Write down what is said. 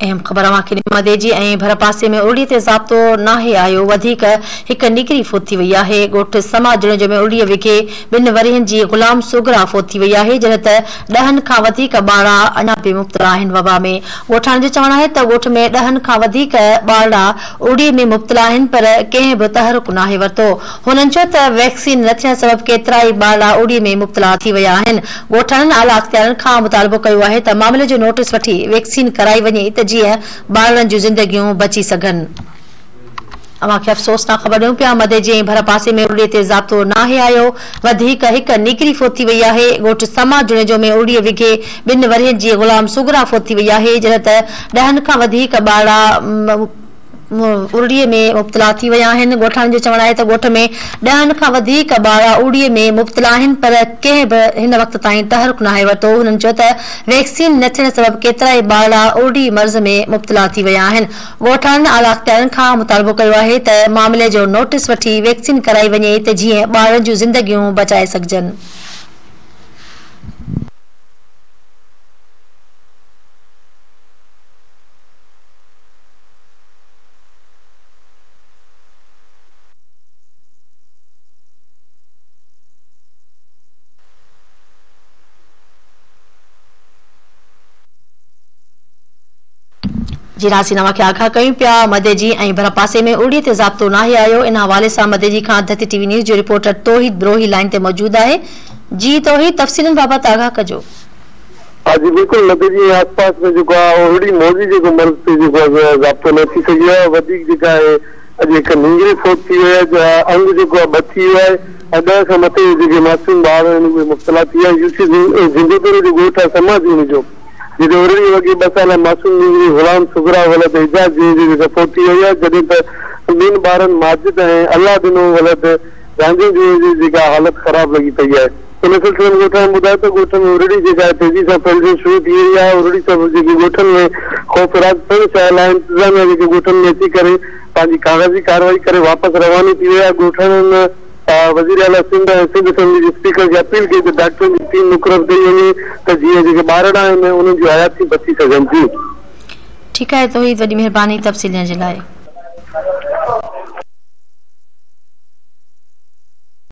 اهم خبر اوهان کي ڏيون مديجي ۽ ڀرپاسي ۾ ارڙي تي ضابطو ناهي آيو وڌيڪ هڪ نينگري فوت ٿي وئي آهي ڳوٺ سما جوڻيجو ۾ ارڙي وگهي ٻن ورهين جي غلام صغريٰ فوت ٿي وئي آهي جڏهن ته ڏهن کان وڌيڪ ٻارڙا اڃا به مبتلا آهن وبا ۾ ڳوٺاڻن جو چوڻ آهي ته ڳوٺ ۾ ڏهن کان وڌيڪ ٻارڙا ارڙي ۾ مبتلا آهن پر ڪنهن به تحرڪ ناهي ورتو هنن چيو ته ويڪسين نه ٿيڻ سبب ڪيترائي ٻارڙا ارڙي ۾ مبتلا ٿي ويا آهن. ڳوٺاڻن اعليٰ اختيارين کان مطالبو ڪيو آهي ته معاملي جو نوٽيس وٺي ويڪسين ڪرائي وڃي ته جيئن ٻارڙن جون زندگيون بچي سگهن. اوهان کي افسوسناڪ خبر ڏيون پيا مديجي ۽ ڀرپاسي ۾ ارڙي تي ضابطو ناهي آيو، وڌيڪ هڪ نينگري فوت ٿي وئي آهي، ڳوٺ سما جوڻيجو ۾ ارڙي وگهي ٻن ورهين جي غلام صغريٰ فوت ٿي وئي آهي، جڏهن ته ڏهن کان وڌيڪ ٻارڙا. ارڙي ۾ مبتلا ٿي ويا آهن، ڳوٺاڻن جو چوڻ آهي ته ڳوٺ ۾ ڏهن کان وڌيڪ ٻارڙا ارڙي ۾ مبتلا آهن پر ڪنهن به هن وقت تائين تحرڪ ناهي ورتو، هنن چيو ته ويڪسين نه ٿيڻ سبب ڪيترائي ٻارڙا ارڙي مرض ۾ مبتلا ٿي ويا آهن، ڳوٺاڻن اعليٰ اختيارين کان مطالبو ڪيو آهي ته معاملي جو نوٽيس وٺي ويڪسين ڪرائي وڃي ته جيئن ٻارڙن جون زندگيون بچائي سگهجن. جي ناظرين اوهان کي آگاهه ڪيون پيا مديجي ۽ ڀرپاسي ۾ ارڙي تي ضابطو ناهي آيو ان حوالي سان مديجي کان ڌرتي ٽي وي نيوز جو رپورٽر توحيد بروهي لائين تي موجود آهي جي توحيد تفصيلن بابت آگاهه ڪجو. ها جي بلڪل مديجي ۽ آس پاس ۾ جيڪو آهي ارڙي موذي جيڪو مرض تي جيڪو آهي ضابطو نه اچي سگهيو آهي وڌيڪ جيڪا آهي اڄ هڪ نينگري فوت ٿي وئي آهي انگ جيڪو آهي ٻه ٿي ويو آهي ۽ ڏهه کان مٿي جيڪي معصوم ٻار آهن اهي مبتلا ٿي ويا آهن يو سي جنديدوري جو ڳوٺ آهي سما جوڻيجو جتي ارڙي وگهي ٻه سالا معصوم نينگري غلام صغريٰ ولد اعجاز جوڻيجو جيڪا فوت ٿي وئي آهي جڏهن ته ٻن ٻارن ماجد ۽ الله ڏنو ولد رانجهو جوڻيجو جي جيڪا حالت خراب لڳي پئي آهي. ان سلسلي ۾ ڳوٺاڻن ٻڌايو ته ڳوٺ ۾ ارڙي جيڪا آهي تيزي سان ڦهلجڻ شروع ٿي وئي آهي، ارڙي سبب جيڪي ڳوٺن ۾ خوف هراس پڻ ڇانيل آهي، انتظاميا جيڪي ڳوٺن ۾ اچي ڪري پنهنجي ڪاغذي ڪارروائي ڪري واپس رواني ٿي وئي آهي، ڳوٺاڻن وزير اعليٰ سنڌ ۽ سنڌ اسيمبلي جي اسپيڪر کي اپيل ڪئي ته ڊاڪٽرن جي ٽيم مقرر ڪئي وڃي ته جيئن جيڪي ٻارڙا آهن انهن جون حياتيون بچي سگهن ٿيون. ٺيڪ آهي توحيد وڏي مهرباني تفصيل ڏيڻ جي لاء.